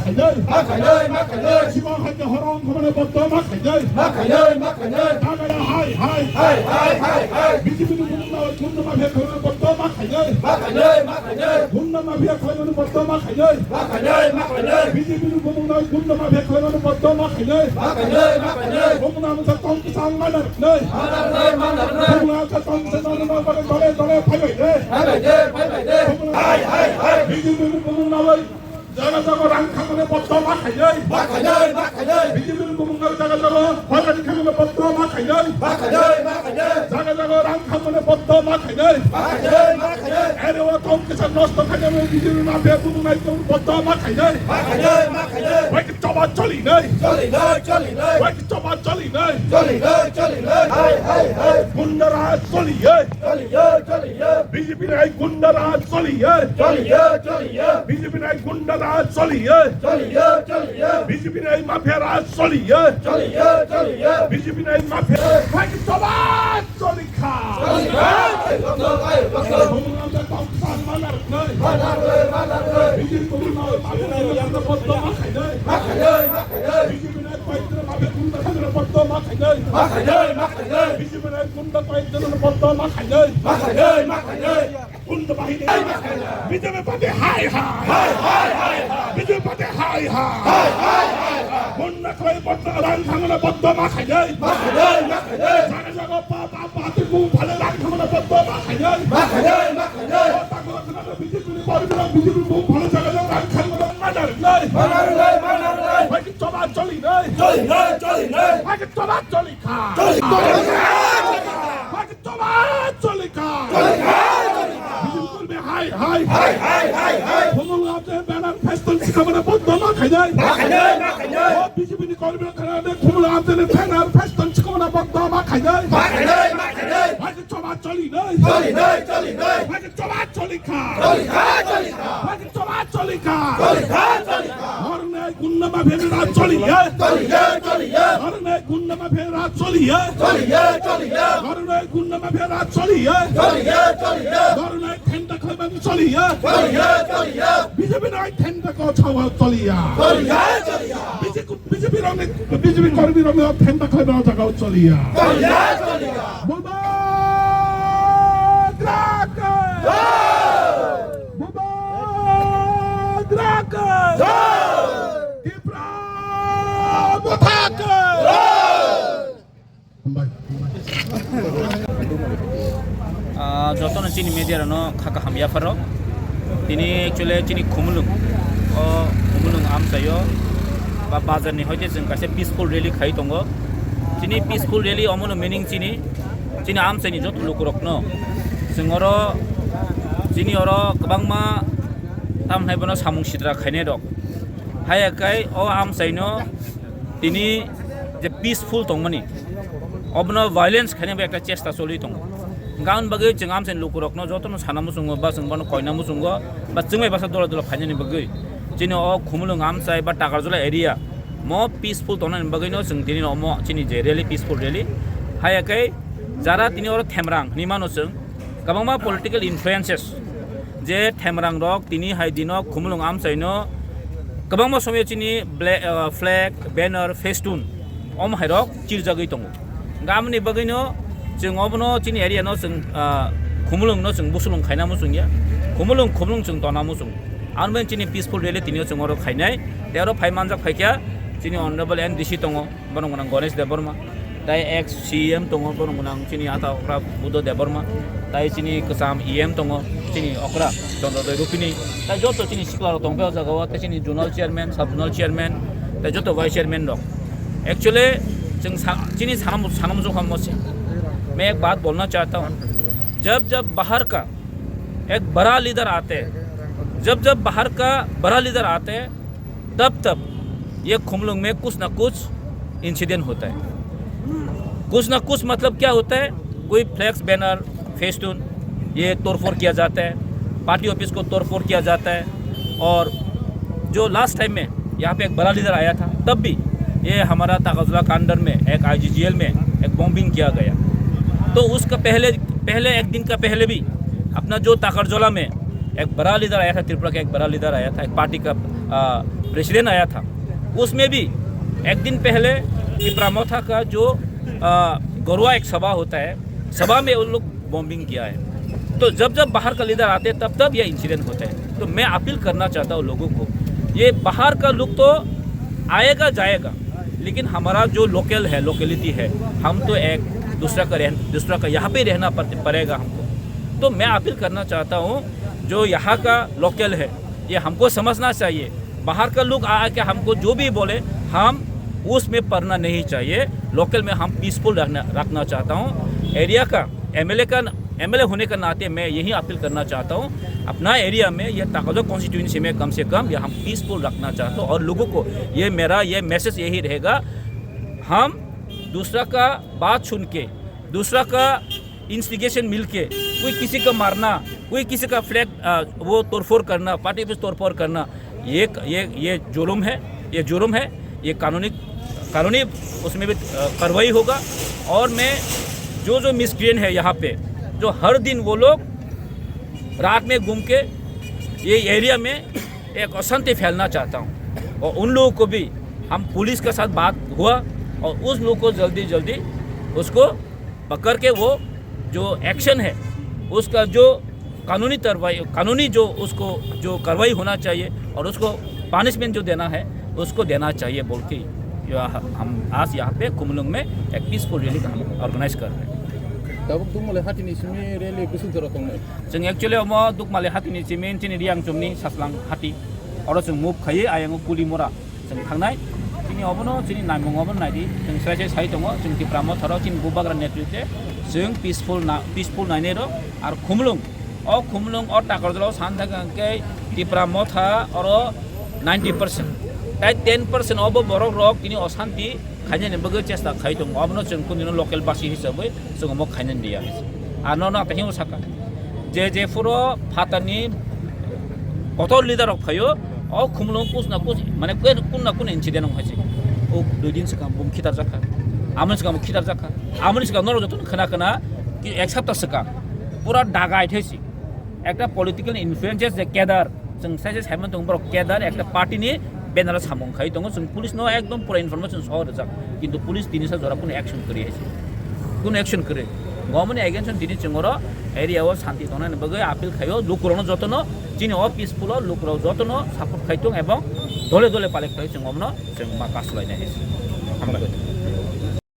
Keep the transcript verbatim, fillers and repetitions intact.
Khainai. Ma khainai, ma khainai. Sima hai ke horong khamane boddo ma khainai. Ma khainai, ma khainai. Daga hai, hai. Hai, hai, hai, hai. B J P ni gunda, gunda ma phe khamane boddo ma khainai. Ma khainai, ma khainai. Gunda ma phe khamane boddo ma khainai. Ma khainai, ma khainai. B J P ni gunda, gunda ma phe khamane boddo ma khainai. Ma khainai, ma khainai. Gunda ma sa tong kisang ma narnai. Ma narnai, ma narnai. Gunda ma sa tong kisang ma narnai, dole, dole, phai bai de. Phai bai de, phai bai de. Gunda. Hai, hai, hai. B J P ni gunda ma Jaga jaga rang khamane boddo ma khainai. Ma khainai, ma khainai. B J P ni gumung jaga jaga hoyani khamane boddo ma khainai. Ma khainai, ma khainai. Jaga jaga rang khamane boddo ma khainai. Ma khainai, ma khainai. Ere o tong kisa nosto khainai B J P ma be gumung nai tong boddo ma khainai. Ma khainai, ma khainai. Bai ki choba choli nai. Choli nai, choli nai. Bai ki choba choli nai. Choli nai, choli nai. Hai, hai, hai. Gunda raj choli ye. Choli ye, choli ye. B J P nai gunda raj choli ye. Choli ye, choli ye. B J P nai gunda raj choli ye. Choli ye, choli ye. B J P nai mafia raj choli ye. Choli ye, choli ye. B J P nai mafia. Hai ki choba choli kha. Choli kha. Lokto, ai, lokto. Bumung amda tong san manar nai. Manar nai, manar nai. B J P bumung amda tong san manar nai. Ma khainai, ma khainai. B J P nai paitra mafia gunda khamre boddo ma khainai. Ma khainai, ma khainai. B J P nai gunda paitra boddo ma khainai. Ma khainai, ma khainai. Gunda bahini. B J P party hai hai. Hai, hai, hai, hai. B J P party hai hai. Hai, hai, hai, hai. Gunda khlai boddo rang thangna boddo ma khainai. Ma khainai, ma khainai. Jaga jaga pa, pa, pa, ti mung phale rang thangna boddo ma khainai. Ma khainai, ma khainai. O ta ko na B J P ni party na B J P mung phale jaga jaga rang thangna ma narnai. Ma narnai, ma narnai. Bai ki choba choli nai. Choli nai, choli nai. Bai ki choba choli kha. Choli, choli. Bai ki Choba choli kha. Choli kha, choli kha. B J P kormi hai, hai. Hai, hai, hai, hai. Khumulwng amchaini banner festoon sikhamane boddo ma khainai. Ma khainai, ma khainai. O B J P ni kormi khana de Khumulwng amchaini banner festoon sikhamane boddo ma khainai. Ma khainai, ma khainai. Bai ki choba choli nai. Choli nai, choli nai. Bai ki choba choli kha. Choli kha, choli kha. Bai ki choba choli kha. Choli kha, choli kha. Horne gunda ma phena choli ya. Choli ya, choli ya. Horne gunda ma phena choli ya. Choli ya, choli ya. Horne gunda ma phena choli ya. Choli ya, choli ya. Horne thenda khlaiba choli ya. Choli ya, choli ya. B J P nai thenda ko chawa choli ya. Choli ya, choli ya. B J P, B J P rokni, B J P kormi rokni thenda khlaiba jaga choli ya. Choli ya, choli ya. Bubagra ke! Jai! Bubagra ke! Jai! Tipra Motha ke! Jai! Ah, jotono chini media rano kha kaham yapharo. Tini actually chini Khumulwng, o Khumulwng amchaio ba bazar ni hoite chwng kaisa peaceful rally khai tongo. Chini peaceful rally omono meaning chini, chini amchaini joto lukurokno chwng oro, chini oro kwbangma tamhinai bono samung sitra khainai rok. Haiya kai o amchaino tini je peaceful tongmani, obono violence khainai bo ekta chesta choli tongo. Hwnkha aboni bagwi chwng amchaini lukurokno jotono sana muchungo, ba chwng bono koina muchungo, ba chwngbai basa dola dola phainani bagwi. Chini o Khumulwng amchai ba Takarjala area mo peaceful tongnani bagwino chwng tini omo chini je rally, peaceful rally. Haiya kai jara tini oro Themrang hinwi mano chwng, kwbangma political influences je Themrang rok tini hai dino Khumulwng amchaino kwbangma somoi chini bla-, ah, flag, banner, festoon om hai rok chirjagwi tongo. Hwnkha aboni bagwino chwng obono chini area no chwng, ah, Khumulwng no chwng busulwng khaina muchungya. Khumulwng, Khumulwng chwng tona muchungo. Aro chini peaceful rally tini o chwng oro khainai. Tei oro phai manjak phaikha chini Honorable M D C tongo, borok gwnang Ganesh Debbarma. Tai ex C E M tongo, borok gwnang chini ata okra Buddha Debbarma. Tai chini kwcham E M tongo, chini okra Chandra Doi Rupini. Tai joto chini sikla rok tongphai o jaga o, tai chini zonal chairman, sub zonal chairman, tai joto vice chairman rok. Actually, chwng sa-, chini sana, sana muchung kha mo se. Main ek baat bolna chahta hoon. Jab jab bahar ka ek bada leader aate hain, jab jab bahar ka bada leader aate hain, tab tab ye Khumulwng mein kuch na kuch incident hota hai. Kuch na kuch matlab kya hota hai? Koi flex, banner, festoon, ye torphor kiya jata hai, party office ko torphor kiya jata hai, aur jo last time mein yahan pe ek bada leader aaya tha, tab bhi ye hamara Takarjala ka andar mein ek I G G L mein ek bombing kiya gaya. To uska pehle, pehle ek din ka pehle bhi apna jo Takarjala mein ek bada leader aaya tha, Tripura ka ek bada leader aaya tha, ek party ka, ah, president आया था, उसमें भी एक दिन पहले टिपरा मोथा का जो, अ, गरुआ एक सभा होता है, सभा में उन लोग बॉम्बिंग किया है। तो जब जब बाहर का लीडर आते हैं, तब तब ये इंसिडेंट होता है। तो मैं अपील करना चाहता हूँ लोगों को, ये बाहर का लोग तो आएगा जाएगा, लेकिन हमारा जो लोकल है, लोकेलिटी है, हम तो एक दूसरा का रह, दूसरा का यहाँ पे रहना पड़, पड़ेगा हमको। तो मैं अपील करना चाहता हूँ, जो यहाँ का लोकल है, ये हमको समझना चाहिए। बाहर का लोग आके हमको जो भी बोले, हम उसमें पड़ना नहीं चाहिए। लोकल में हम पीसफुल रखना, रखना चाहता हूँ। एरिया का एमएलए का, एमएलए होने का नाते मैं यही अपील करना चाहता हूँ, अपना एरिया में, ये ताकजो कॉन्स्टिट्यूएंसी में कम से कम ये हम पीसफुल रखना चाहता हूँ। और लोगों को ये मेरा ये मैसेज यही रहेगा, हम दूसरा का बात सुन के, दूसरा का इंस्टिगेशन मिलके कोई किसी का मारना, कोई किसी का फ्लैग, अ, वो तोड़फोड़ करना, पार्टी ऑफिस तोड़फोड़ करना, ये, ये, ये जुर्म है, ये जुर्म है, ये कानूनी, कानूनी उसमें भी, अ, कार्रवाई होगा। और मैं जो, जो मिसक्रिएंट है यहाँ पे, जो हर दिन वो लोग रात में घूम के ये एरिया में एक अशांति फैलाना चाहता हूँ, और उन लोगों को भी हम पुलिस के साथ बात हुआ और उस लोगों को जल्दी, जल्दी उसको पकड़ के वो जो एक्शन है, उसका जो कानूनी कार्रवाई, कानूनी जो उसको जो कार्रवाई होना चाहिए और उसको पनिशमेंट जो देना है, उसको देना चाहिए बोल के यह हम आज यहाँ पे खुमलुंग में एक पीसफुल रैली का हम ऑर्गेनाइज कर रहे हैं। Tabuk Dukmalai hati ni simi rally kusung jora tongnai. Chwng actually omo Dukmalai hati ni simi chini Riangchum ni Saslang hati. Oro chwng move khaiwi ayang o Kulimora chwng thangnai. Chini obono chini naimung obono naidi. Chwng sai sai sai tongo, chwng Tipra Motha rok chini bubagra netritwe chwng peaceful na, peaceful nainai rok. Ar Khumlung, o Khumlung o Takarjala o san thang khe Tipra Motha oro ninety percent. Tai ten percent obo borok rok tini osanti khainani bagwi chesta khai tongo. Obono chwng kunino local basi hisabwi chwng omo khainani liya. Ar nono ang tei saka, je je phuro phatani kotor leader rok phaio, o Khumlung kus na kus, mane kun na kun incident wng khaisi. O dui din swkang bum khitar jakha, amoni swkang khitar jakha, amoni swkang norok jotono khna khna ki ek sapta swkang pura dagai thaisi. Ekta political influences je kedar, chwng sai sai saiman tongo borok kedar ekta party ni banner o samung khai tongo, chwng police no ekdom pura information sohor rijak, kintu police tini sa jora kunu action kwrwi hai se, kunu action kwrwi. Gomoni against o tini chwng oro area o santi tongnani bagwi appeal khaio, lukurokno jotono chini o peaceful o lukurok jotono support khai tong ebong dole dole palai khai chwng omono chwng ma kasu lainai hai se. Hambai.